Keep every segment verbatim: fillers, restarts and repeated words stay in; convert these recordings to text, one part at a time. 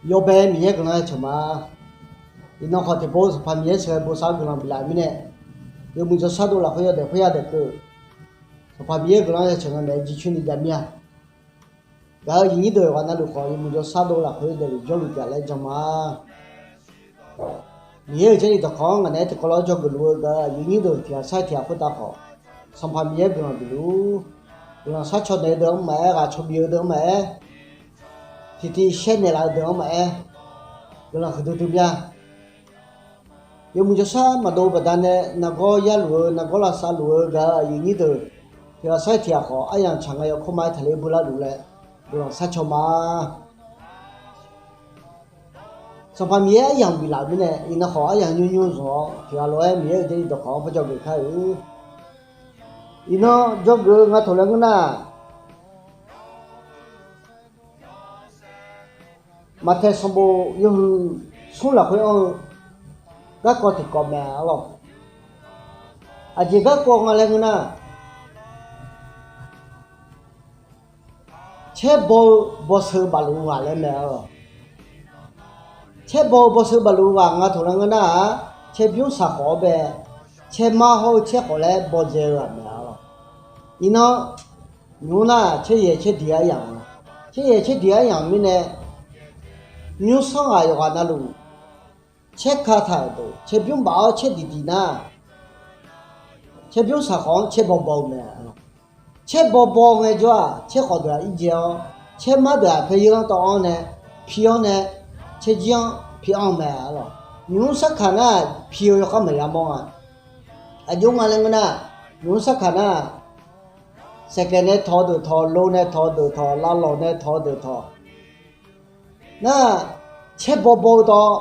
Yawbae Miqyaer guiqlanq-aer ceuq ma. Iqnan khawf tiqpov Sanqpaq Miqyaer sheuqghae bosav-eu guiqlanq biflaf-euq mirnae, yawmuiq jawrshar dov lafkhoer yawdaef khoerya daef keuv. Sanqpaq Miqyaer guiqlanq-aer yaceuq nga maeq-aer jircoer ni jav mir-a. Gaq-eu aqyuif nyir deuq yawqghaq navluf khawf, yawmuiq jawrshar dov lafkhoer daefluf jawrluf taef laer jan ma. Miqyaer-euq Jarlif dawqkawq-anr ngaq naeq-aer tiqkawv lof-aer dzawgeuf luf-eu gaq-eu aqyuif nyir deuq tiq ghaq sar-iq tiq ghaq khoertav khawf, Sanqpaq Miqyaer guiqlanq bif luf-ur. Guiqlanq sharcaw naeq-eu deuq-anr maqaer, ghaq caw bif-eu deuq-anr maqaer, tiqtiv shaer naeqlaf-eu deuq-anr maqaer, guiqlanq huiqdui dui mir-a. Yawmuiq jawrshar maqdov-eu baqdanae nargawr yarluf-eu nargawr lavsav luf-eu gaq-eu aqyuif nyir deuq tiq ghaq sar-iq tiq ghaq khawf, aryamq tsaq nga yawkawr ma-aer taqler beular luf laer guiqlanq sharcaw ma. Sanqpaq Miqyaer aryamq biflaf-euq mirnae, iqnan khawf aryamq nymr nymr zmq-awr tiq ghaq lof-aer Miqyaer-euq Jarlif dawqkawq-anr par dzawgeuf kar-eu. Iqnan dzawgeuf-eu nga taq laer ngeur nar, Maqtaeq sanqbof yawhuiq smr lafkhoer anr-eu garkawv tiqkawv mae arlawr. Aqjeq garkawv nga laer ngeur nar, caerbaw-eu bawseu bafluf-eu ghaq laer mae arlawr. Caerbaw-eu bawseu bafluf-eu ghaq nga taq laer ngeur nar-aq, caerbymr saqkhawf awr bae, caermar hawr-eu caer khawf laer bawdzae-eu ghaq mae arlawr. Iqnan nymr nar caeryaeq caerdiq aryamq-a, caeryaeq caerdiq aryamq mirnae, nymrsanr ghaq yawqghaq navluf caerka taq-euq deuq caerbymr baf-awr caerdiq diq nar, caerbymr saqkhawf-anr caerbaw baw-eu mae. Caerbaw baw ngaejawr-aq, caer khawf deuq-aq irjaev-awr, caermar deuq-aq paeryeur-anr tawv-anr nae, pi-anr nae, caerjir-anr pi-anr-eu mae arlawr. Nymq-mr sarkaq nar-aq, pi-eu yawkhav maqya mawr nga. Aqjox nga laer ngeur nar, nymq-mr sarkaq nar-aq, saeqkaeq nae tawq-eu deuq tawq, lo nae tawq-eu deuq tawq, lavlawq nae tawq-eu deuq tawq. Nar, caerbaw baw-eu tawv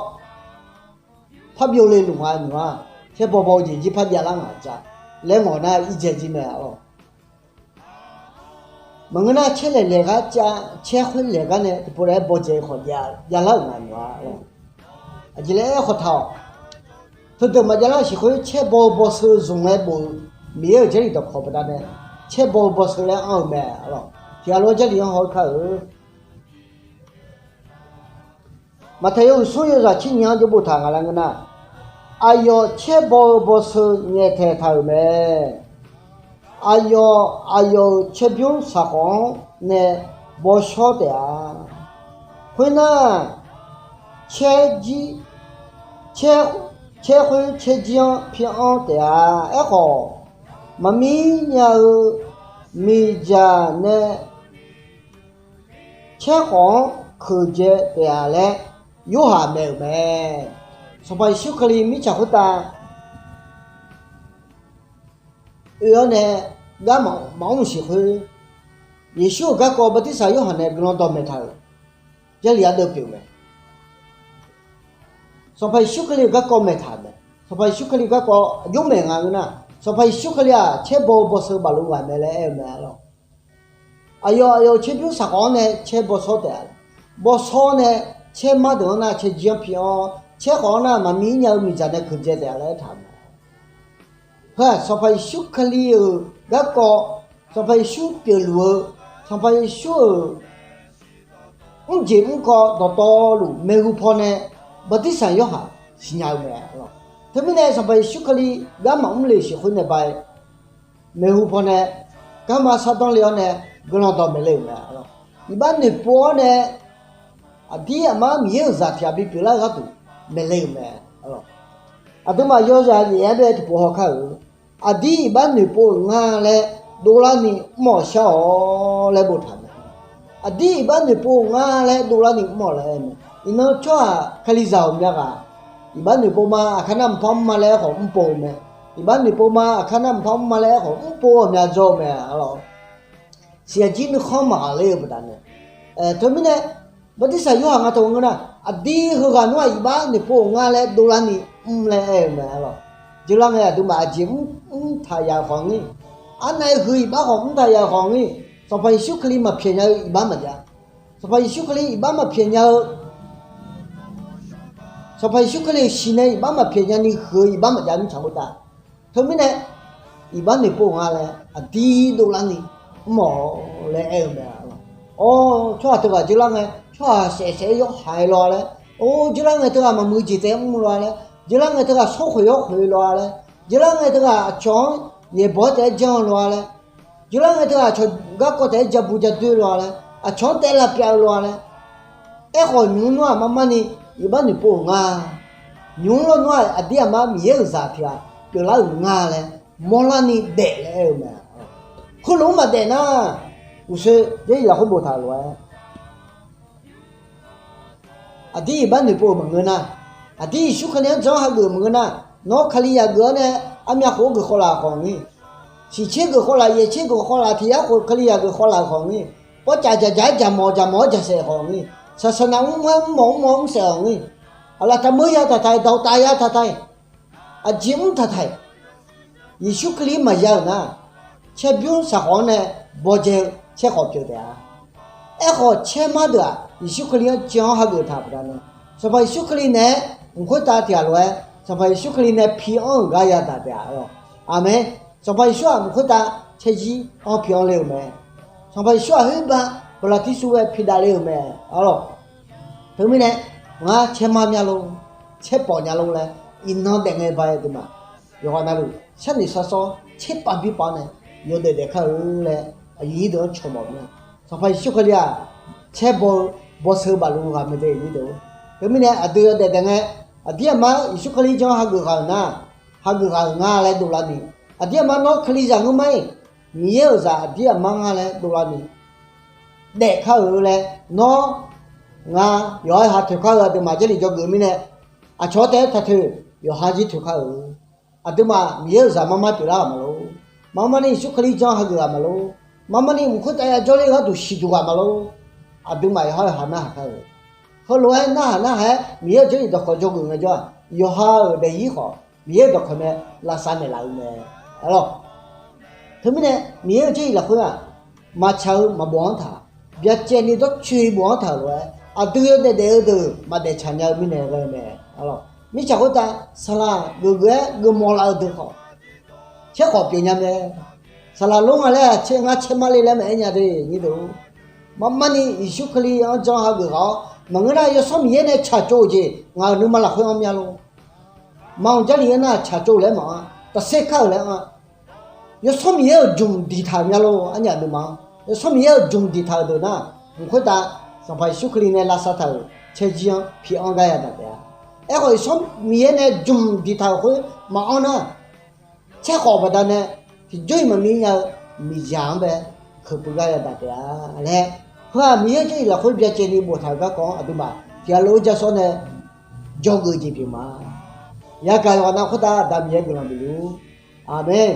parbyov le luf nga nymq-a. Caerbaw baw-eu jeq jir parjav lar ngaq jav laer ngawq nar irjaev jir mae arlawr. Maqngeur nar caer laeq laeq gar cav, caer khoer laeq gar nae tiqpov laer bawdzae khawf javlar-euq nga nymq-a arlawr. Aqjeq laer aer khawf taq-awq. Teudeuq maqjav lar-eu siq khoer caerbaw-eu bawseu zmq-aer bof-eu Miqyaer-euq Jarlif dawqkawq baqdanae, caerbaw-eu bawseu laer anr-eu mae arlawr. Tiq ghaq lof-aer Jarlif-anr haw-eu kar-euq. Maqtaeq yawhuiq smr yawzaq tser nyiq-anr jawr boftaq nga laer ngeur nar, aqyawf caerbaw-eu bawseu ngaeqtaeq taq-euq mae. Aqyawf, aqyawf-euq caerbymr saqkhawf-anr nae bawshawr taef-a. Khoernar, caer jir, caer, caer khoer caerjir-anr pi-anr taef-a. Aerkhawf, maqmir nya-eu miqdzaq nae caer khawf-anr keuqdzae taef-a laer Yorhaq maeq-euq mae. Sanqpaq Yeqsur Kali mirtsaq khoertav oe-awr nae gar maqmr-eu siq khoer, Yeqsur-euq garkawv Bartirsaq Yorhaq nae guiqlanq dawqmaeq taq-euq Jarlif ardeuv pyeuf-eu mae. Sanqpaq Yeqsur Kali-euq garkawv maeqtaq-euq mae. Sanqpaq Yeqsur Kali garkawv aqjox maeq nga ngeur nar, Sanqpaq Yeqsur Kali-aq caerbaw-eu bawseu bafluf ghaq mae laer aer-eu mae arlawr. Aqyawf, aqyawf-euq caerbymr saqkhawf-anr nae caer bawshawr taef-a. Bawshawr nae caermar deuq-anr nar caerjir-anr pi-awr, caer khawf-anr nar maqmir nya-eu miqdzaq nae keuqdzae taef-a laer aertaq-euq mae. Heu-aq Sanqpaq Yeqsur Kali-euq garkawv, Sanqpaq Yeqsur pyeufluf-eu, Sanqpaq Yeqsur-euq mrjeq mrkawv dawqtawvluf maeqhu pawnae Bartirsaq Yorhaq siqnya-eu mae. Teumirnae Sanqpaq Yeqsur Kali gar maqmr le siq khoer nae ba-aer maeqhu pawnae garma sardanr le-awr nae guiqlanq dawqmaeq le-euq mae. Iqbax noeqpov-awr nae aqdir aqmar Miqyaer-euq zaq tiq ghaq bipyeuf lar-eu gharduq maeqle-euq mae. Aqduimaf yawzaq yaef-aer bae tiqpov hawkar-euq, aqdir iqbax noeqpov-euq nga laer dovlarni mr-awq shar-awq laer boftaq mae. Aqdir iqbax noeqpov-euq nga laer dovlarni mr-awq laer aer mae. Iqnan tsawrhaq Kalizaq ghawqmya ghaq, iqbax noeqpov ma, aqkar nar mqpar mr ma laer aerkhawf mrpov-eu mae. Iqbax noeqpov ma, aqkar nar mqpar mr ma laer aerkhawf mrpov ghawqmya jawr-eu mae arlawr. Siqyaq jir nuikhanr maqghaq ler-eu baqdanae, teumirnae Bartirsaq Yorhaq nga taq ngeur nar, aqdir heughaq nar-aq iqbax noeqpov-euq nga laer dovlarni mr laer aer-eu mae arlawr. Jeular ngae aqduimaf aqjeq mr, mr taq yaf-euq khawf ngir, arnav-aer heu iqbax khawf mr taq yaf-euq khawf ngir, Sanqpaq Yeqsur Kali maqpyaeq nya-eu iqbax maqjav. Sanqpaq Yeqsur Kali iqbax maqpyaeq nya-eu, Sanqpaq Yeqsur Kali-euq siqnae iqbax maqpyaeq nyani heu-eu iqbax maqjav mirtsaq khoertav. Teumirnae iqbax noeqpov nga laer aqdir dovlarni mr-awq laer aer-eu mae. Awr, tsawrhaq teughaq jeular ngae tsawrhaq saef saef-aer yawhaiq-eu lof-a laer, or, jeurlar ngae teughaq maqmuiq jeq taef-aer mr-eu lof-a laer, jeurlar ngae teughaq shawrkhoeq yawkhoeq-eu lof-a laer, jeurlar ngae teughaq aqcawq-anr yaeqbawq-aer taef-aer janr-eu lof-a laer, jeurlar ngae teughaq aqcawq garkawv taef-aer jabu jadoer lof-a laer, aqcawq-anr taef lavpyav-eu lof-a laer. Aerkhawf, nymq mr nar-aq marmarni iqbax noeqpov-euq nga. Nymq mr lawrnar-aq, aqdir aqmar Miqyaer-euq zaq tiq ghaq pyeuflar-euq nga laer mawrlarni daef laer aer-eu mae. Heulof-anr maqdaef nar, uqshoe Jarlif lafkhoer boftaq-euq lof-aer, aqdir iqbax noeqpov-euq maqngeur nar, aqdir Yeqsur Kali-anr jan-awr hageuf maqngeur nar, nawr Kali yaq geuf-awr nae armyav khof-anr geuf khawvlaf khawf ngir, shiqtser geuf khawvlaf, yaeqtser geuf khawvlaf, tiq yar khof Kali yaq geuf khawvlaf-euq khawf ngir, pawrcaf dzaqdzaq-aer dzaqmawf dzaqmawf-aer dzaqsaef khawf ngir, saqsaqnav mr-aer mrmawf mrmawf-aer mrsaef khawf ngir, aqlaf taqmeur ya taqtaq-aer, dawqtaf ya taqtaq-aer, aqjeq mr taqtaq-aer, Yeqsur Kali maqya-euq nar, caerbymr saqkhawf-anr nae bawdzae-eu caer khawf pyeuf taef-a. Aerkhawf, caermar deuq-aq, Yeqsur Kali-anr jan-awr hageuf taq baqdanae, Sanqpaq Yeqsur Kali naeq-aer mq khoertav tiq ghaq lof-aer, Sanqpaq Yeqsur Kali nae pi anr-euq gar yadaq taef-a lawq. Aqmeq. Sanqpaq Yeqsur-aq mq khoertav caerzir-anr pi anr le-euq mae. Sanqpaq Yeqsur-aq khoerbav baqlaqtirsuv ghae pidav le-euq mae. Arlawq. Teumirnae, ngar caermar nya lor, caerpawf nya lor laer, iqnan daef ngae ba-aer aqduimaf yawqghaq navluf sharnoeq sharsawr tserpav birpav nae yawdaef daef kar-eu laer aqyuif nyir deuq-anr cawq mawf-eu mae. Sanqpaq Yeqsur Kali-aq, caerbaw-eu bawseu baflu ghaq mae de nyir deuq-or. Teumirnae aqdui yawdaef daef ngae, aqdir aqmar Yeqsur Kali jan hageuf ghaq-euq nar, hageuf ghaq-euq nga laer dovlar ni, aqdir aqmar nawr Kalizaq ngeur mar-iq, Miqyaer-euq zaq aqdir aqmar ngar laer dovlar ni, daef kar-eu laer, nawr ngar yawqha yawqha toeq kar-eu aqduimaf Jarlif dzawgeuf mirnae, aqcawq-anr taef-aer taq toeq, yawqha jir toeq kar-eu. Aqduimaf Miqyaer-euq zaq marmar pyeuflar ghaq maqlor. Marmarni Yeqsur Kali jan hageuf ghaq maqlor. Marmarni mq khoertav yajawr ler-eu gharduq siqduq ghaq maqlor. Aqduimaf yawqha yawqha narhaq kar-eu. Heulof-aer narhaq narhaq-aer Miqyaer-euq Jarlif dawqkawq dzawgeuf ngaejawr-aq, yawqha-euq daefzir khawf Miqyaer-euq dawqkawq nae lavsav naeqlaf-eu mae. Arlawq. Teumirnae Miqyaer-euq Jarlif lafkhoer-aq, maqtsaq-eu maqbof-anr taq, byacaevni dawrcoeni bof-anr taq-euq lof-aer, aqdui yawdaef daef-eu deuq maqdaef tsaq nya-eu mirnae ghae-eu mae. Arlawq. Mirtsaq khoertav saqlaq geufgeuf-aer geufmawf laf-eu deuq khawf, caer khawf pyeuf nya mae. Saqlaq lor nga laer-aq, ngar caermar le laer maqaer nya de nyir deuq-or. Marmarni Yeqsur Kali-anr jan hageuf ghaq-awr, maqngeur nar Yawsanr Miqyaer nae tsaqtsov-euq jeq ngaq-euq nuima lafkhoer anr mya lor. Maqanr Jarlif-aer nar tsaqtsov laer maqanr, tafser kar-euq laer anr-a. Yawsanr Miqyaer-euq jmq diqtaq-euq mya lor. Arnyaf deuq maqanr, Yawsanr Miqyaer-euq jmq diqtaq-euq deuq nar, mq khoertav Sanqpaq Yeqsur Kali nae lavsav taq-euq caerzir-anr pi anr gar yadaq taef-a. Aerkhawf Yawsanr Miqyaer nae jmq diqtaq-euq khoer maqanr nar, caer khawf baqdanae tiqjawr-iq maqmir nya-eu miqzaq-anr bae keuq puiv gar yadaq taef-a laer, heu-aq Miqyaer-euq Jarlif lafkhoer byacaevni boftaq-euq garkawv-anr aqduimaf tiq ghaq lof-aer ja sawr nae dzawgeuf jeq pyeuf ma. Yagaq yawqghaq nav khoertav Aqda Miqyaer guiqlanq bif luf-ur. Aqmeq.